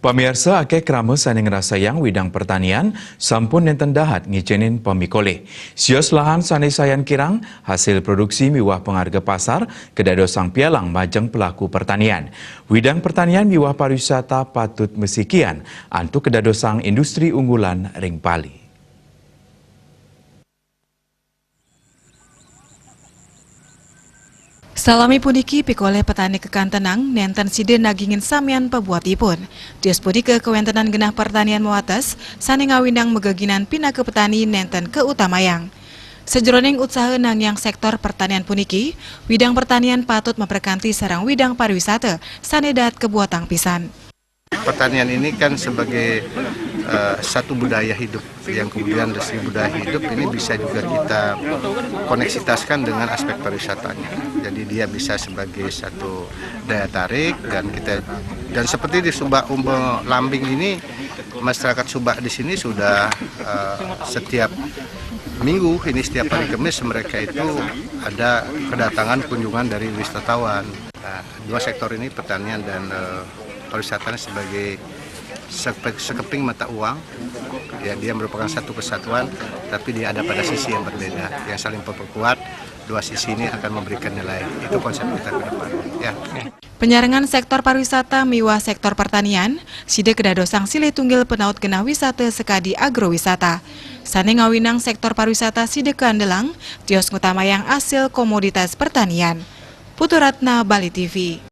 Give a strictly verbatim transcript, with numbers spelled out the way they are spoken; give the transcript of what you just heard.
Pamiarsa, akéh krama sané ngrasayang widang pertanian sampun nénten dahat ngicénin pamikolih. Sios lahan sané sayan kirang, hasil produksi miwah pangarga pasar kadadosang pialang majeng pelaku pertanian. Widang pertanian miwah pariwisata patut masikian antuk kadadosang industri unggulan ring Bali. Salami puniki pikolih petani kekantenang nénten sida nagingin samian pabuatipun. Tios punika kawéntenan genah pertanian mawates sané ngawinang mageginan pinaka petani nénten kautamayang. Sajeroning utsaha nangiang sektor pertanian puniki, widang pertanian patut maprekanti sareng widang pariwisata sané dahat kabuatang pisan. Pertanian ini kan sebagai eh, satu budaya hidup yang kemudian dari budaya hidup ini bisa juga kita koneksitaskan dengan aspek pariwisatanya. Jadi dia bisa sebagai satu daya tarik dan kita dan seperti di Subak Umbe Lambing ini, masyarakat Subak di sini sudah eh, setiap minggu ini, setiap hari Kamis, mereka itu ada kedatangan kunjungan dari wisatawan. Nah, dua sektor ini, pertanian dan eh, pariwisata, sebagai sepe- sekeping mata uang. Ya, dia merupakan satu kesatuan, tapi dia ada pada sisi yang berbeda, yang saling memperkuat. Dua sisi ini akan memberikan nilai. Itu konsep kita ke depan. Ya. Penyarengan sektor pariwisata miwah sektor pertanian, sida kadadosang silih tunggil penaut genah wisata sakadi agrowisata. Sané ngawinang sektor pariwisata sida kaandelang, tios ngutamayang asil komoditas pertanian. Putu Ratna, Bali T V.